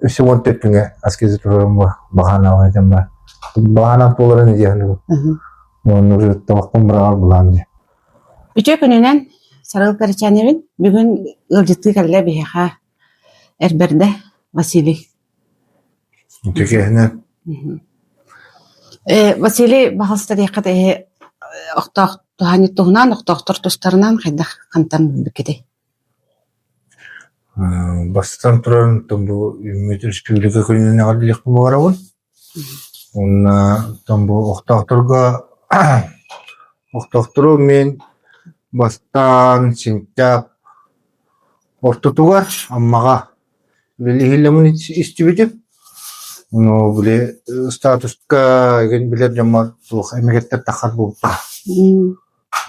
Өссө 14 күҥҥэ аскеза туруоруммута баҕанаҕын этэн баран. Баҕанах буоларын идиэхин Уонна уже табахпын быраҕар былаан дии. Үтүө күнүнэн, Сарыл Кэрчээнэбин. Бүгүн ыалдьыттыы кэллэ биһиэхэ Эрбэрдэ Василий. Үтүө киэһэнэн. Василий баҕалста диэххэ эһи охтоох туһаанньыт туһунан, охтоохтор тустарынан хайдах хантан билбиккитий? Бастатан туран, бу үүммүт республика күнүнэн эҕэрдэлиэхпин баҕарабын. Уонна бу охтоохторго охтоохтору мин бастаан сентябрь ортотугар Аммаҕа үлэлиһиллэммин истибитим. Ону били статуска игин билэр дьоммор туох эмэгэттэр таххар буолбута.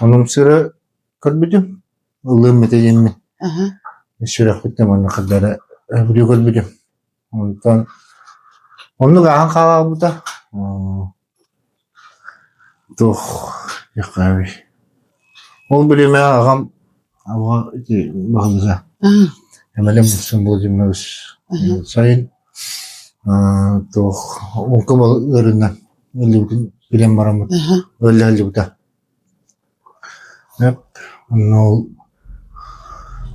Онум сыра көрбүтүм. Ыллыам этэ диэммин сүрэхпиттэн манна хардары бүдүү көрбүтүм. Онтон оннук ааһан хаалаабыта. Туох диэххэ Ол бириэмэ аҕам аҕа ити баһылыга Эмэлем Муксун Владимирович сайын туох оҥком ыарыынан ыллыбытын билэн бараммыт өллө сылдьыбыта. Онно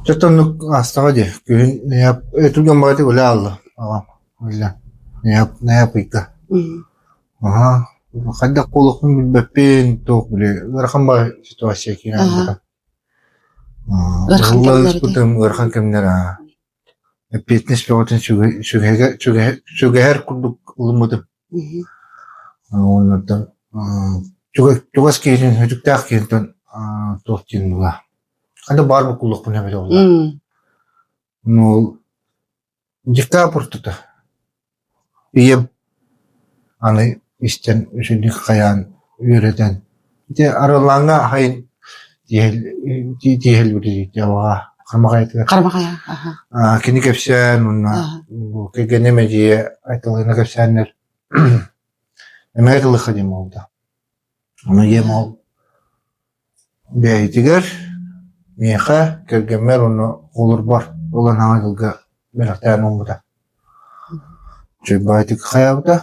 Чэ оннук аастаҕа дии, күһүн түргэн баҕайытык үлэ аалла аҕам үлэ наһаа ыйга Аһаа хайдах буолуохпун билбэппин, туох били ыарахан баҕайы ситуация киирэн барбыта. Ыарахан Ыһылла кэмнэр этэ. ыспытым ыарахан кэмнэр аа эппиэтинэс бөҕөтүн сүгэһэр курдук ылыммытым. Уонна чугас киһитин, сүтүктээх киһинтэн туох диэн була. Аны баар буккуллуохпун эбэтэ буолла. Ну, дьиктаах ортото. Ийэм аны истэн үчүгдүк хайаан үөрэтэн ити арыллааҥҥа ахайын тиэһэлбит Хармаҕайытыгар Хармаҕайа, аха. Кини кэпсээн уонна бу кэргэним эдьиийэ Айталыына кэпсээннэр эмиэ тылыха диэн буолбута. Ону ийэм ол бэйэтигэр миэхэ кэргэммэр уонна оҕолорбор ылан аҥа дьылга бэлэхтээн ууммута. Чуйбаайтык хайаабыта.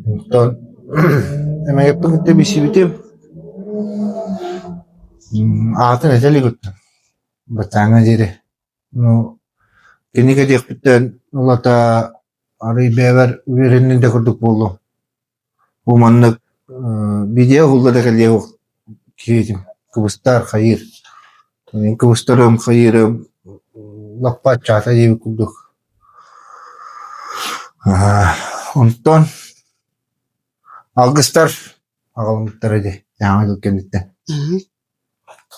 Онтон эмэгэппин кытта билсибитим. Аатын этэ илик Баччааҥҥа диэри. Ну, кини кэлиэхпиттэн ылата арыый бэйэбэр үөрэннин да курдук буоллум. Бу маннык видео уһулла да кэлиэ киһитим кыбыстар хайыыр. Кыбыстарым хайыырым лаппа аччаата диэбит курдук. Онтон алгыстар аҕалыммыттара дии саҥа дьыл кэнниттэн.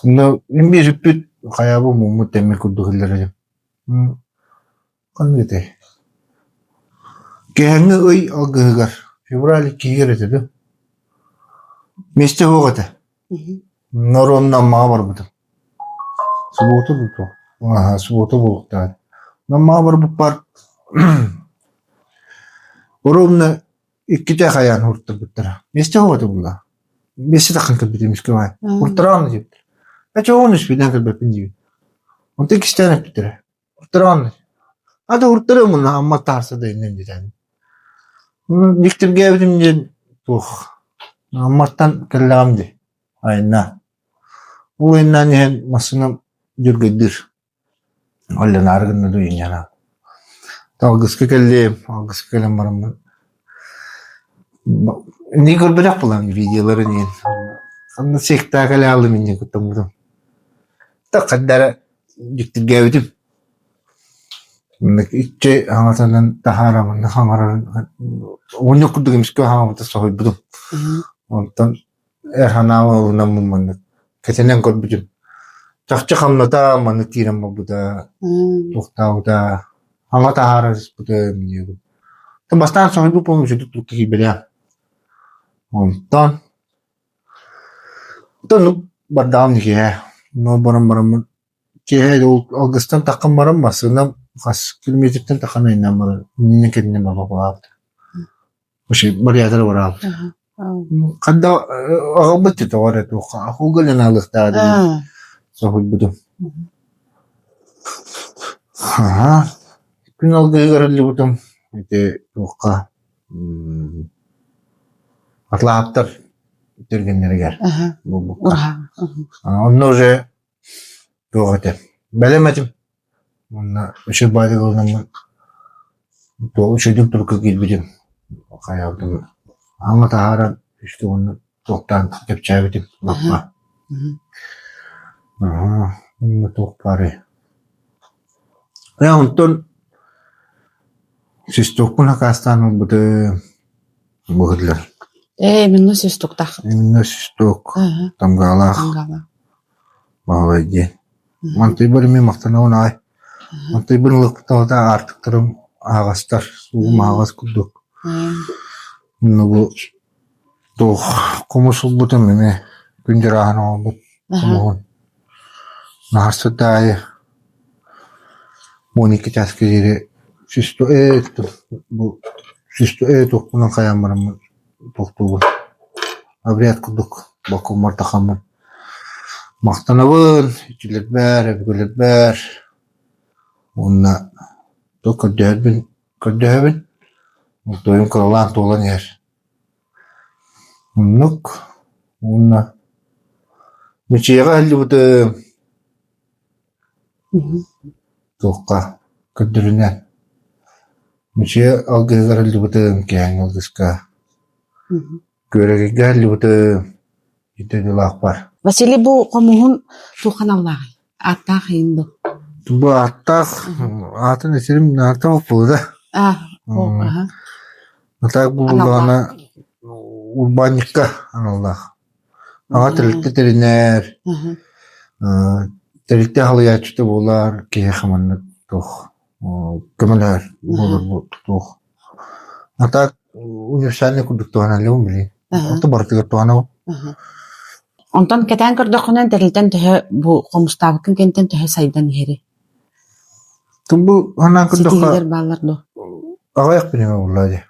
Онно мин биэрбиппит хайаабы муммут тэммит курдук иһиллэрэ. Ханнык этэй? Киэһэҥҥи ый алгыһыгар, февраль иккиһигэр этэ дуо? Миэстэ суох этэ. Норуонна Аммаҕа барбытым. Субуота буолуо. Аһа, субуота буолуохтаах. Аммаҕа барбыппар ровно иккитэ хайаан ууртарбыттара. Миэстэ суох этэ буолла. Миэстэ таххан кэлбитим үскэ Ууртараҕын диэбиттэр. Ээ чоҕун үспүтүнэн кэлбэппин диибин. Онтон иккистээн эппиттэрэ. Ууртараҕын Ата ууртарыам уонна Амма таарса да иннин диэтэн. Дьиктиргээбитим диэн туох Амматтан кэллэҕим дии айаннаан. Ол айаннаан иһэн массыынам дьүргэйдиир. Оллонаары гынна дуу инньэ Алгыска кэллим, алгыска кэлэн бараммын инники көрбөтөх буолан видеоларын иһин. Онно спектакль аалым инньэ куттаммытым. Хайда эрэ дьиктиргээбитим. Маннык иччи хаҥатанан таһаарабын хаҥарарын оҕонньор курдук эмискэ хаҥабыта соһуйбутум. Онтон эр санаабын ылынаммын маннык кэтэнэн көрбүтүм. Чахчы хамната маннык киирэн барбыта, туохтаабыта, хаҥа таһаара сыспыта диэбит. Бастаан соһуйбут буолан үчүгдүк тутта киирбэтэ. Онтон онтон бардаҕым киэһэ. Но баран бараммын Киэһэ ол алгыстан таххан баран массыынам хас километртан таххан айаннаан баран иннинэ кэннинэ бабалаабыт. Вообще вариатор бараабыт. Ханда аҕалбыт дии тоҕо эрэ туохха ахулга ленаалыахтааҕа диэн соһуйбутум. Аһа. Күн алгыһыгар ыллыбытым. Ити туохха Атлааптар түргэннэригэр буолбукка. Онно уже туох этэ бэлэм этим. Уонна үчүгэй баайдык ылынаммын туох үчүгэйдик турукка киирбитим. Хайаабытым аҥа таһааран үстэ уонна туохтаан чэпчээбитим лаппа. Онно туох баарый? Ээ онтон свистокпун акаастаан ылбытым быһыылар. Ээ, именно свистоктаах. Именно свисток тамгаалаах Тамгаалаах. баһылай диэн. Мантыйбар эмиэ махтанабын аҕай. Мантыйбын ылыктаҕына аартыктарым аһаҕастар, сугум аһаҕас курдук. Онно бу туох хомус ылбытым эмиэ күн дьарааһын оҥорбут хомуһун. Наһарсыт аайы 12 чааска диэри сүүс ээ бу 100 туохпунан хайаан бараммын туохтуубун обряд курдук боккуммар тахаммын махтанабын иччилэрбэр өбүгэлэрбэр уонна туох көрдөһөрбүн көрдөһөбүн тойум кыралаан туолан иһэр оннук уонна мичийэҕэ сылдьыбытым Туохха көрдөрүнэн Мичийэ алгыһыгар сылдьыбытым, киэһээҥҥи алгыска Күөрэгэйгэ сылдьыбытым, ити дьылаахпар. Василий бу хомуһун туох аналлааҕый? Ааттаах иһин дуу? Бу ааттаах аатын исирим наартаах буолла. А, о, аха. Атаак бу буллаҕына урбаанньыкка аналлаах. Аҕа тэрилтэ тэринэр, тэрилтэ халыйааччыта буолар, киһиэхэ маннык туох көмөлөһөр буолар туох. А так универсальный курдук туһаналлыбын билигин. Онто барытыгар туһанабын. Онтон кэтээн көрдөххүнэн тэрилтэн төһө бу хомустаабыккын кэнниттэн төһө сайдан иһэрий? Бу санаан көрдөххө Ситиһиилэр бааллар дуо? аҕыйах бириэмэ буолла дии.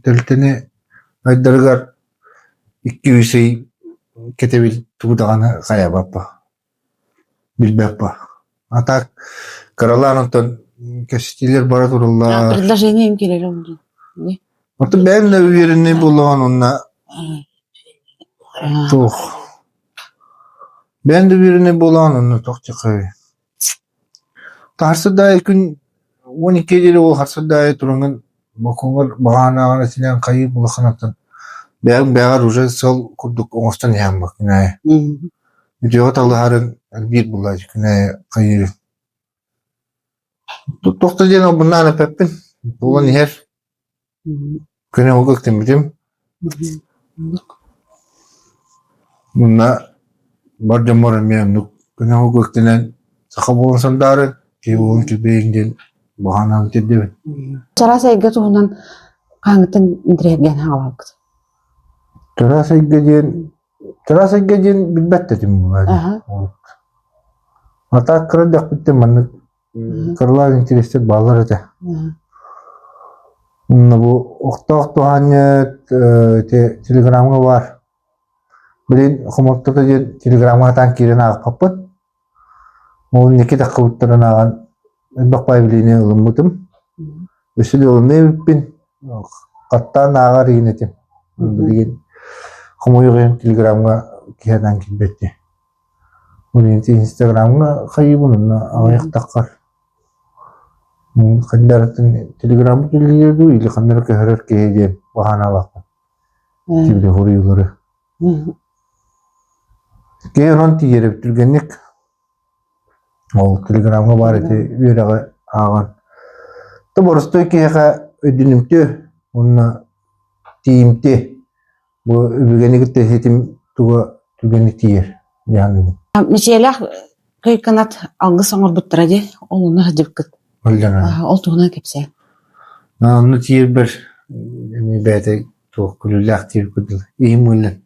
Тэрилтэни айдарыгар икки-үс ый кэтэбил тугу даҕаны хайаабаппа, билбэппэ. А так кыралаан онтон кэпсэтиилэр бара тураллар. Предложение им киирэр онно. Оттон бэйэм да үөрэнии буоллаҕын уонна туох бэйэм да үөрэнии буоллаҕын онно туох дьахай Таһарсыда күн 12 диэри ол харсыда аайы тураҥҥын бокуоҥҥар баҕанаҕын этинэн хайыы улаханаттан бэйэҥ бэйэҕэр уже сыл курдук оҥостон иһэн ба күн аайы. Үтүөҕэ талыһарын элбиир буоллааччы күн аайы хайыыр. Туох да диэн албыннаан эппэппин. Буолан иһэр. Күнү уга үктэммитим. Мунна бар дьоммор эмиэ оннук күнү уга үктэнэн саха буолан сандаары, киһи буолан килбэйиҥ диэн баҕанаан тиэрдэбин. Чараас эйгэ туһунан хаһааҥҥыттан интэриэһиргээн хаалаабыккыт? Чараас эйгэ диэн чараас эйгэ диэн билбэт да этим буолаа дии. А так кыра эрдэхпиттэн маннык Кыралаах интэриэстэр бааллар этэ. Уонна бу охтоох туһаанньыт ити телеграмҥа баар. Билин хомолтото диэн телеграмҥа сатаан киирэн аахпаппын. Ол инники таххыбыттарын ааҕан элбэх появление ылыммытым. Өссө да ылынна эбиппин. Хаттаан ааҕар игин этим. Билигин хомойуох иһин телеграмҥа киһи сатаан киирбэт дии. Инстаграмҥа хайыыбын онно аҕыйахтаххар хайдаратын телеграммыт үлэлиир дуу или ханна эрэ көһөрөр киһи диэн баһааналаахпын тибили хоруйуулары киһи онон тиийэр эбит түргэнник ол телеграмҥа баар ити үөрэҕи ааҕан то боростуой киһиэхэ өйдөнүмтүө уонна тиийимтиэ Бу үбүгэни кытта ситим туга түгэни тиийэр дьаһаныыбын. Мичээлээх көй кынат алгыс оҥорбуттара дии, ол онно сылдьыбыккыт. Ол Ол туһунан кэпсээ. Онно тиийэрбэр эмиэ бэйэтэ туох күлүүлээх диир курдук иһим мыыллан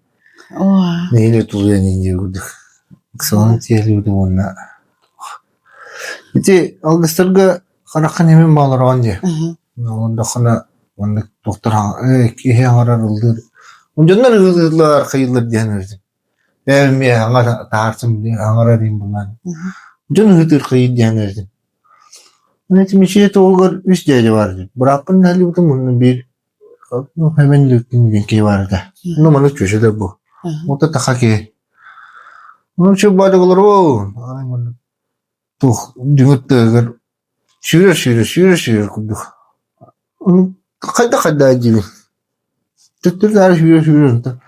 нэһиилэ тулуйан иһин курдук ыксалан тиэһэлибитим уонна ити алгыстарга хараххын имин баалараҕын дии Олордоххуна маннык туохтар киһи аҥарар ыллыыр. Дьоннор ыһыыллар, хайыыллар диэн эбитим. Бэйэм эмиэ аҥар таһаарсым аҥарар иһин булаан. Дьон ыһыытыыр хайыыр диэн эбитим. Ити Мичийэ туһугар үс дядя баар этэ. Бырааппын нэһилиэбитин мунна биир Хэмэн Лүккүн диэн киһи баар этэ. Ну маны чүөчэлэр бу. Ота таха киһи. Ну чү баадыгалароо. Туох дүҥүр тыаһыгар сүүрэр-сүүрэр сүүрэр-сүүрэр курдук. Хайда-хайда диибин. Төттөрү-таары сүүрэр-сүүрэр онтон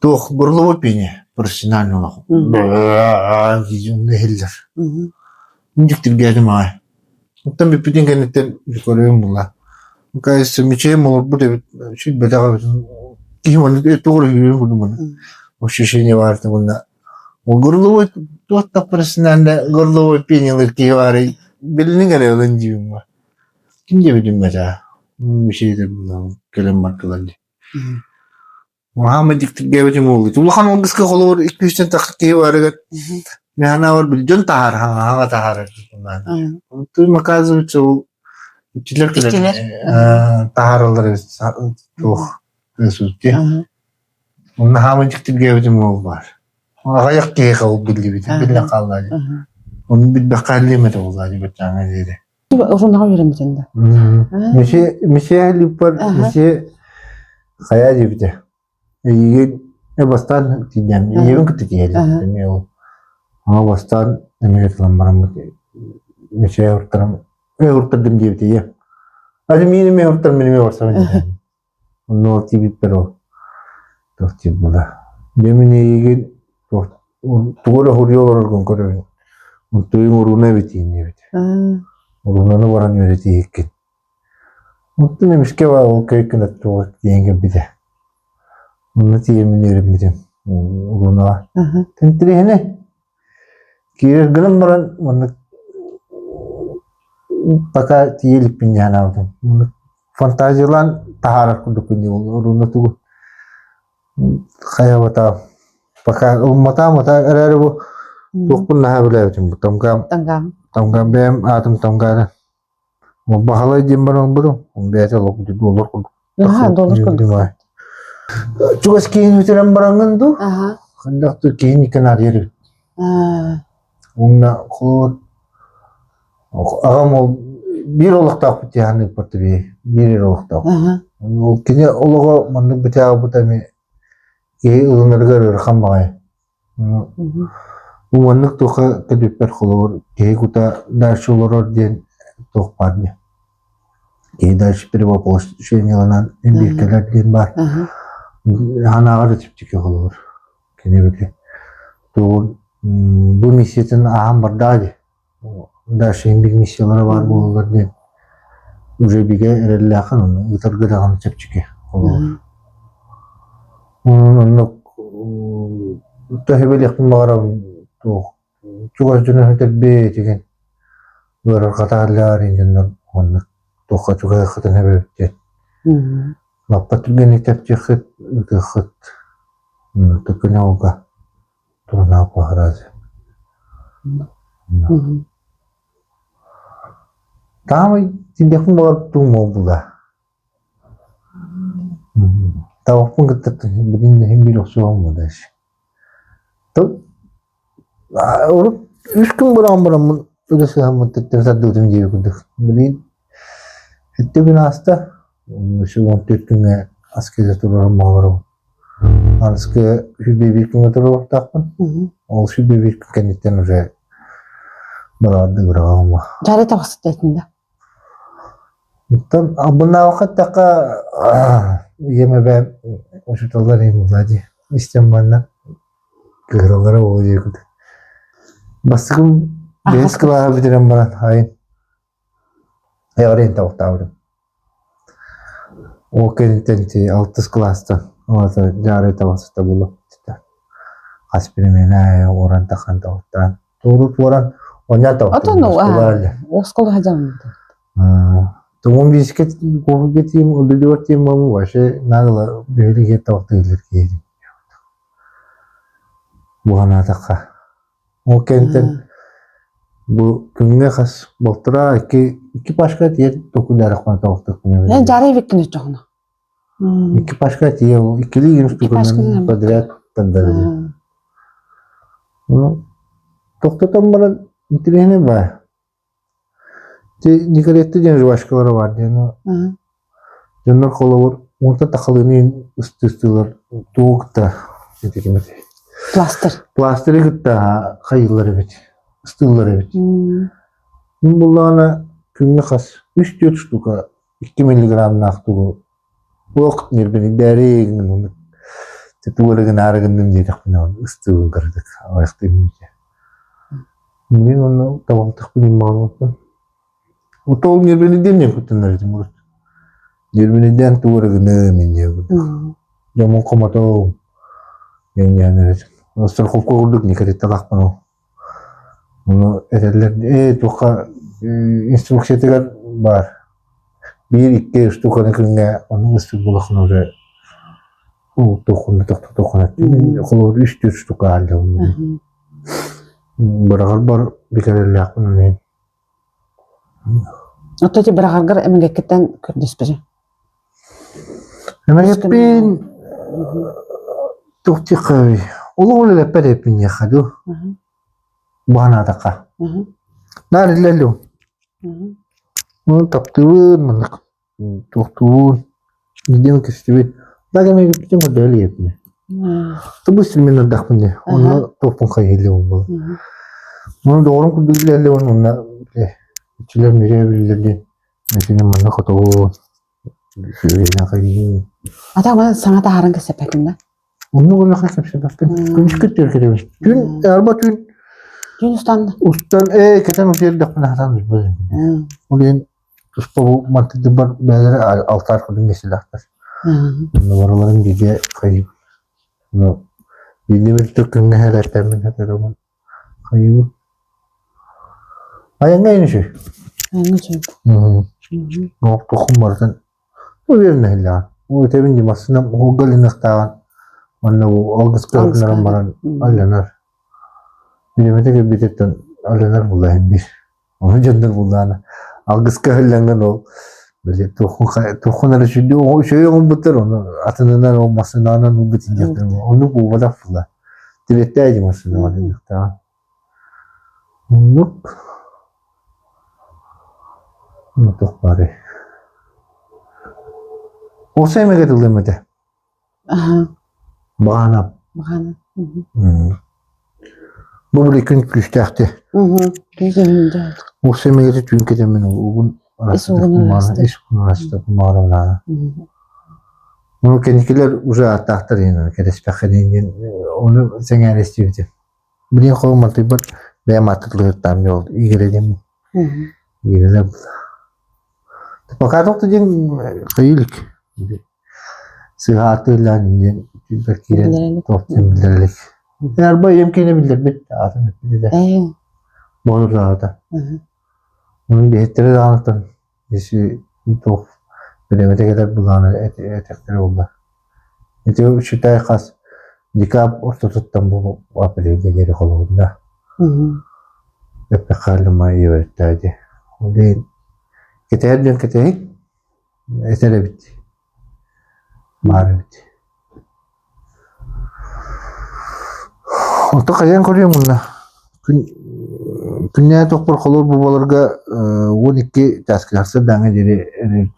туох горловой пение профессиональный олох онно иһиллэр. Дьиктиргээтим аҕай. Оттон бүппүтүн кэнниттэн көрүөм буолла. Кажется, мечейм олорбут эбит, сүлбэтэх эбит. Киһи маннык туох эрэ сүүрүөн курдук маннык ощущение баар этэ уонна Горловой туох да профессионально горловой пениялыыр киһи баарый билиниҥ эрэ ылын диибин ба. Ким диэбитим этэ мишейтер кэлэн бардылар дии. Маама дьиктиргээбитим уолу. Улахан алгыска холобур икки үстэн тахса киһи баарыгар Механаабар билдьон таһаар хаҥа таһаарар Онтум оказывается ол иччилэр кэлэн таһаараллар туох сутти. Онно хааман дьиктиргээбитим уол баар. Аҕыйах киһиэхэ ол биллибитэ, биллэн хаалла дии. Ону билбэххэ аллиэм этэ буоллаа дии баччааҥҥа диэри. Урунаҕа үөрэммитин да. Мише Мише Липпар Мише хайа диэбитэ. Эйигин бастаан тиийдээм. Ийэбин кытта тиийэллэр. Эмиэ ол. Ама бастаан эмиэ ылан бараммыт Мише уртарым э уртардым диэбитэ ийэ. Аны миин эмиэ уртар мин эмиэ барсабын диэтэ. Онно тиийбиппэр ол туох диир буолла дьэ мин эйигин туох тугу эрэ уһуруйа олороргун көрөбүн онтуйуҥ урууна эбит диэбит уруунаны баран үөрэтииһиккин онтон эмискэ ол көй гына туох тиийэн кэлбитэ онно тиийэммин үөрэммитим уруунаҕа интэриэһинэй Киирэр гынан баран маннык пока тиийэ иликпин дии санаабытым. Маннык фантазиялаан таһаарар курдукпун дии уруна тугу хайабата пока ылматаам ата эрээри бу туохпун наһаа билээбитим бу тамгаам Тамгаам. тамгаам бэйэм аатым тамгаана Баһылай диэн баран ылбытым бэйэтэ олох доллар курдук Аха, доллар курдук. Чугас киһини бүтэрэн бараҥҥын дуу? Аха. Хайдах да киһини канаарыйар эбит. Аа. Уонна холобур аҕам ол биир олохтоохпут дии саныырбар биир биир эрэ олохтоох. Аха. Ол кини олоҕо маннык бүтээҕи эмиэ киһи ылынарыгар ыарахан баҕайы. Бу маннык туохха кэлбиппэр холобур киһи кута дальше олорор диэн туох баар дии. Киһи дальше перевоплощениеланан эмбииркэлэр диэн баар. Санааҕа да чэпчэки холобур. Кини били тугун бу миссиятын ааһан бардаҕа дии. Дальше биир миссиялара баар буолаллар диэн уже бигэ эрэллээххин онно ыытарга даҕаны чэпчэки холобур. Оннук төһө билиэхпин баҕарабын туох чугас дьону сүтэрбит игин ыарырҕатааллар дьоннор оннук туохха чугаһыаххытын эбэбит диэн лаппа түргэнник тэптиэххит ыытыаххыт төкүнэ Турунаах баһараат. Таамай тиийдэхпин баҕар тугум буолбута. Табахпын кытта билигин иһин биир охсуһан буолла Урут үс күн быраҕан бараммын үлэ сыһаммын төттөрү тардыбытым диэби курдук. Билигин сэттэ күн ааста. 14 күҥҥэ аскеза турарым баҕаларым. Аныскы 101 күҥҥэ туруохтаахпын. Ол 101 күн кэнниттэн уже быраҕардыы быраҕаҕым. Дьары таҕыста этинде. Оттон албыннаабакка эттэххэ, ийэм эбээм учууталлар иһин буолла дии. Истэн манна кыһыраллара буолуо диэбит. Бастакы бэһис кылааһы бүтэрэн баран айын Эҕэрийэн табахтаабытым. Ол кэнниттэн ити алтыс кылаастан аата дьаарай табахсыта буолуохпут хас перемена аайы уоран таххан табахтаан туору туоран оонньоон Отон табахтыыр оскуола садьаммыт. Тумун биискэ куһуга тиим үлүлүгэр тиим буолму вообще нагло бүһүлүгэ табахтыыллар киһи. Буһанаатахха. Ол кэнниттэн бу күҥҥэ хас балтараа икки икки пачка тиийэ токуйдарахпына Эн дьаарай эбиккин оччоҕуна. Икки пачка тиийэ иккилии штуканан подряд тардары. Ну, тохтотон баран интэриэһинэй баар. Николетта диэн жвачкалара баар диэн дьоннор холобур уонтан тахалыыны ыстыыстыылар тугу кытта этитимэт Пластырь. Пластыры кытта хайыыллар эбит, ыстыыллар эбит. Мин буллаҕына күҥҥэ хас үс-түөрт штука 2 миллиграммнаах тугу Туох ньирбинийдээри гынным тугу эрэ гынаары гынным диэтэхпинэ ыстыыбын кыратык аҕыйахтыыбын Мин онно табалтахпын иммаҕалаппын. Ол ньирбинийдиэм диэн куттанар этим урут. Ньирбинийдээн тугу эрэ гыныам инньэ курдук. Дьоммун хомотоом диэн диэн этим. Страховка курдук никаких ол. Ону этэллэр ээ туохха инструкциятыгар баар биир-икки штуканы күҥҥэ оннук ыстыыр буоллаххына уже туоххуна тохтотуоххуна холобур үс-түөрт штука ааллыбын быраҕарбар бикэрэллээхпин онон Оттон ити быраҕаргар эмэгэккиттэн көрдөспүтүҥ? Эмэгэппин туох диэххэ олох үлэлэппэт эбиппин диэххэ дуу баҕанаатахха наар иллэллим таптыыбын маннык туохтуубун диэн көстүбүт так эмэгэппитин көрдөһө илиэппин Тобус силмин ырдахпын дии онно туохпун хайыыллыбын буолла Ону доҕорум курдук билэллибин уонна иччилэр мире биллэр диэн Итини манна хотугу сүөһүнэн хайыы. Ата маны саҥа таһааран кэпсэппэккин да? Оннук улахан кэпсэппэппин. Күнүскү түөр кэтэбин. Түүн арба түүн Түүн устан устан ээ кэтэн утуйар хатан билбэт. Ол иһин туспа бу мантыдыбар бэйэлэрэ алтаар курдук миэстэлээхтэр. Онно барыларын бииргэ хайыы. Ну биирдэ мөлтөх күҥҥэ хэлэртэммин хатарабын. Хайыы. Айаҥҥа ини үчүгэй. Айаҥҥа үчүгэй. Туоххун барытын уверенно иһиллэҕин. Ол этэбин дии массыынам уһуга илиниэхтээҕин уонна бу алгыска ыһыннаран баран алланар. Бириэмэтэ кэлбититтэн алланар буолла иһин биир. Ону дьоннор буллаана алгыска ыһыллаҥҥын ол били туоххун туоххун эрэ үчүгэй оҥорбуттар ону атынынан ол массыынанан ылбыт диэхтэрин оннук буолбатах буолла. Тибеттээ дии массыынаҕа диэхтэҕин. Оннук. Туох баарый? Ол эмэгэ тыллыам этэ. Баҕана. Баҕана. Бу били күн күүстээхти. Ол эмэгэ түүн кэтэммин угун Ис угун ис угун Ону кэнникилэр уже ааттаахтар иһин кэтэспэххин диэн ону сэҥээрэ истибитим. Билигин холум мантыйбар бэйэм ааттатылыһыттаам дьол игирэлим. Игирэлэ Пока тоқты диэн хайыы илик. Сыыһа ааттыыллаан диэн түүлбэр киирэн туох диэн биллэр илик. Арба ийэм киэнэ биллэрбит аатын эппит этэ. Боотурдаата. Онон биһиттэрэ даҕанытан Ити туох бириэмэтэ кэлэр былаана этиэхтэрэ буолла. Ити считай хас декабрь ортотуттан бу апрельгэ диэри холобурда. Эппэххэ ийэбэриттээ дии. Ол иһин кэтэһэр дьон кэтэһиҥ, этэр эбит, баар эбит. Онтон хайаан көрүөм уонна күн күннээҕи тохпор холуур буоларга 12 чааска сарсыардааҥҥа диэри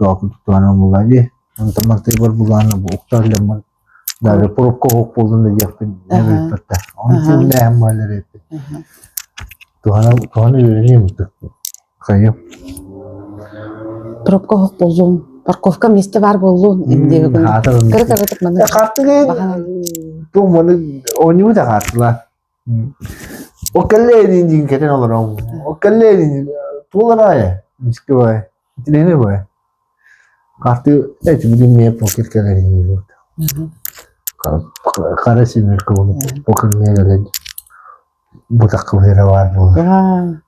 туһанан буоллаа дии. Онтон мантыйбар булаана бу уктар леммон даже пробка оһох буоллун да диэхпин эбиппэттэ. Оны тиэмнээһин буолар эбиппин. Туһана туһана үөрэниэм Хайа? Пробка оһох буоллун, парковка миэстэ баар буоллун диэбиккин. Кыра-кыратык маны Хаартыгы туох маны оонньуу да хаартылар. Оккаллеrin диин кэтэн олорон. Оккаллеrin туолар миске бай. Итинене бай. Карты эти бүгүн мне покер кэлэрин вот. Кара семерка болуп покер мне кэлэн бутакка эрэ баар буолар.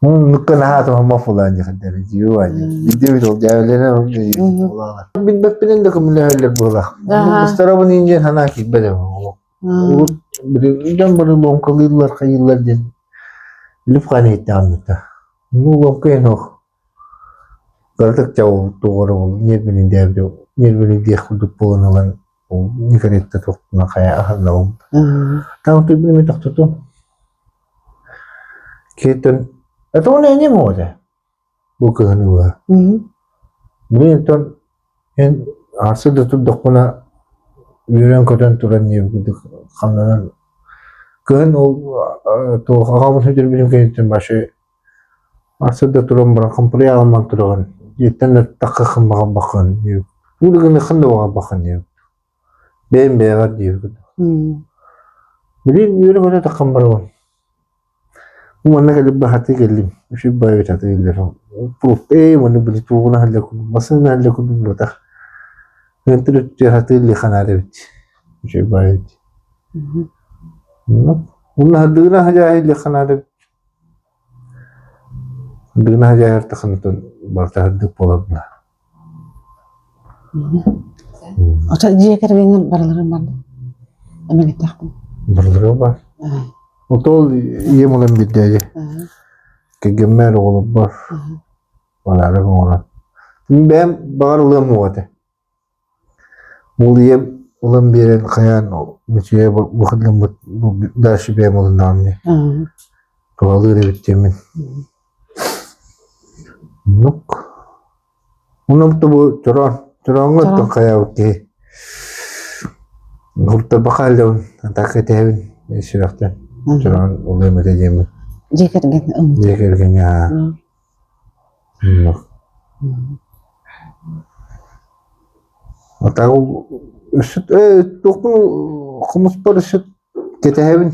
Нукка наһаа туһаммат буолаан дьахтар дьиэ ол дьээбэлэрэ билбэппинэн да көмөлөһөллөр буолар. Быстарабын иин диэн санаа киирбэт Урут дьон бары ломкалыыллар хайыыллар диэн лүп-хаан иһиттэҕим Ну ломка иһин ох кыратык туох эрэ ол ньиэрбинийдээбит ньиэрбинийдиэх курдук буолан ылан ол никаретта туохпуна хайа аһарнабым. Таҥ тыйбын эмиэ тохтотуом. Киһиттэн Это он не море. Бу кыһыны быһа. Билигин оттон эн арсы да турдахпына үөрэн-көтөн туран диэбит курдук хамнанан кыһын ол туох аҕабын сүтэрбитим кэнниттэн вообще арсы да туран баран хампырыйаҕымман тураҕын дьиэттэн да таххаххын баҕарбаккын диэбит тугу да гыныаххын да баҕарбаккын диэбит бэйэм бэйэҕэр диэбит курдук билигин үөрэ-көтө таххан барабын Манна кэлин баһатыы кэллим, үчүгэй баҕайы сатыы кэллим. Ээ манна били туоҕуна аһыллар курдук, массыына аһыллар курдук буолбатах. Ыантыр өттүгэр сатыы илиэхэ наада эбит. Үчүгэй баҕайы эбит. Уонна сырдыгына аһыллар илиэхэ наада эбит. Сырдыгына аһыллар тахсанытын барыта сырдык буолар буолар. Ото дьиэ кэргэҥҥэр барыларын барда эмэгэттэхпин. Барыларыгар бар. Ото ол ийэм ылан биэрдээри. Кэргэммэр оҕолорбор бараары оҥорон. Бэйэм баҕар ылыам уоҕа этэ. Ол ийэм ылан биэрэн хайаан мичийэ бухатламмыт дальше бэйэм ылыннаҕым дии. Туһалыыр эбит диэммин. Оннук. Онон бу чороон, чорооҥҥо оттон хайаабыт киһи. Куртарбаха эллэбин, атака этэһэбин сүрэхтэн. Чороон улуйум этэ диэммин. Дьиэ кэргэн Дьиэ кэргэҥҥэ аа. Оннук. Атаҕы өссө туохпун хомуспар өссө кэтэһэбин.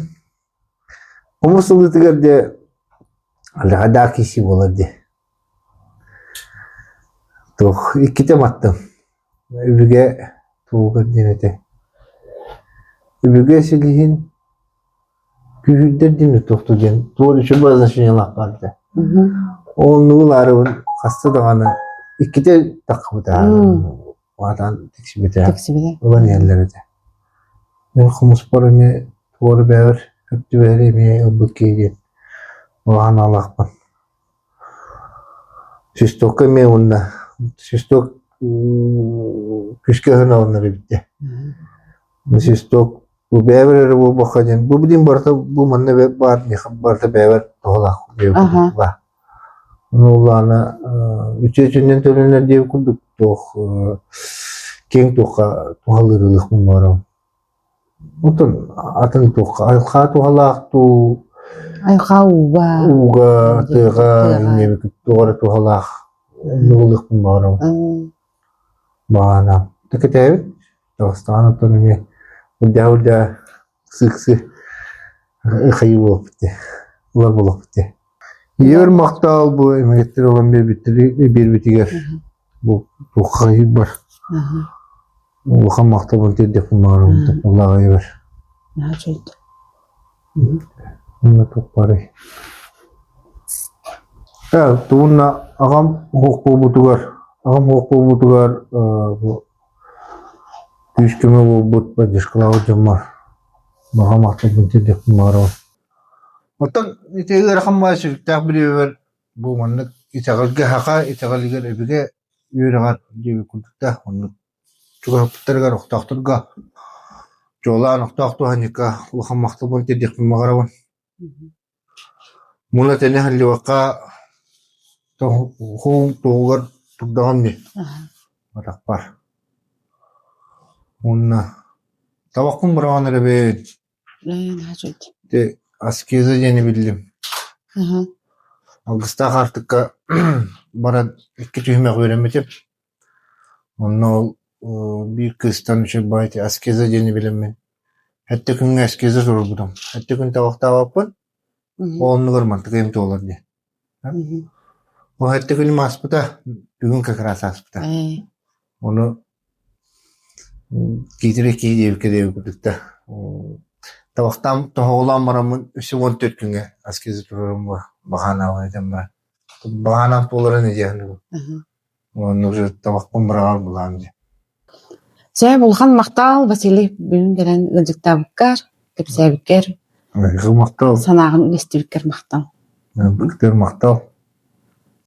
Хомус ылыытыгар дьэ лаҕадаах киһи буолар дии. Туох иккитэ маттым. Өбүгэ туһугар диэн этэ. Өбүгэ силиһин күүһүрдэр диэн туохтуу диэн туох үчүгэй значениелаах баар этэ. Оннугу ылаарыбын хаста даҕаны иккитэ таххыбыта Аатаан тиксибитэ. Тиксибитэ. Ылан иһэллэр этэ. Мин хомуспар эмиэ туора бэйэбэр өттүбэри эмиэ ылбыт киһи диэн улахан аалаахпын. Свистокка эмиэ уонна свисток күүскэ ыһан ылыннар эбит дии. Свисток бу бэйэбэр эрэ буолбакка диэн бу билигин барыта бу манна баар миэхэ барыта бэйэбэр туһалаах Аха. Ону үтүө үтүөннэн төлөнөр диэбит курдук туох киэҥ туохха туһалыыр ылыахпын баҕарабын. Оттон атын туохха айылҕа туһалаах дуу, Айылҕа ууга, ууга, тыаҕа иннибит туох эрэ туһалаах оннук ылыахпын баҕарабын. Баҕанаам. Кэтээбит, таҕыстаҕын оттон эмиэ урдаа-урдаа сыыксы хайыы буолуохпут дии, ылар буолуохпут дии. Ийэбэр махтал бу эмэгэттэр ылан биэрбитигэр бу туоххайбар улахан махталбын тиэрдиэхпин баҕарабын Аллаах ийэбэр. Наһаа үчүгэй. Онно туох баарый? Ээ, тугунна аҕам уһук буолбутугар, аҕам уһук буолбутугар бу күүс-көмө буолбут поддержкалаабыт дьоммор баҕа махталбын тиэрдиэхпин баҕарабын. Оттон ити ыарахан баҕайы сүрүктээх билиибэр бу маннык итэҕэлгэ саха итэҕэлигэр өбүгэ үөрэҕэр диэбит курдук да оннук чугаһаппыттарыгар охтоохторго чуолаан охтоох туһанньыкка улахан махталбын тиэрдиэхпин баҕарабын. Муна тэнэ сылдьыбакка хоһуун туһугар турдаҕым дии атахпар. Уонна табахпын быраҕан эрэбин. Ити аскеза диэни биллим. Алгыстаах аартыкка баран икки түһүмэх үөрэммитим. Онно ол биир кыыстан үчүгэй баҕайы аскеза диэни билэммин сэттэ күҥҥэ аскеза суруйбутум. Сэттэ күн табахтаабаппын, ол оннугар мантыкайым туолар диэн. Ол сэттэ күнүм ааспыта, бүгүн как раз ааспыта. Ону киитирэ киһи диэбиккэ диэбит курдук да табахтаан тоһоҕолоон бараммын үс 14 күҥҥэ аскеза турарым баҕанаабын этэн баран баҕанаам туоларын идиэхин Уонна уже табахпын быраҕар былаан дии. Чэ, улахан махтал, Василий, бүгүн кэлэн ыалдьыттаабыккар, кэпсээбиккэр, Эһиэхэ махтал. санааҕын үллэстибиккэр махтал. Быктар махтал.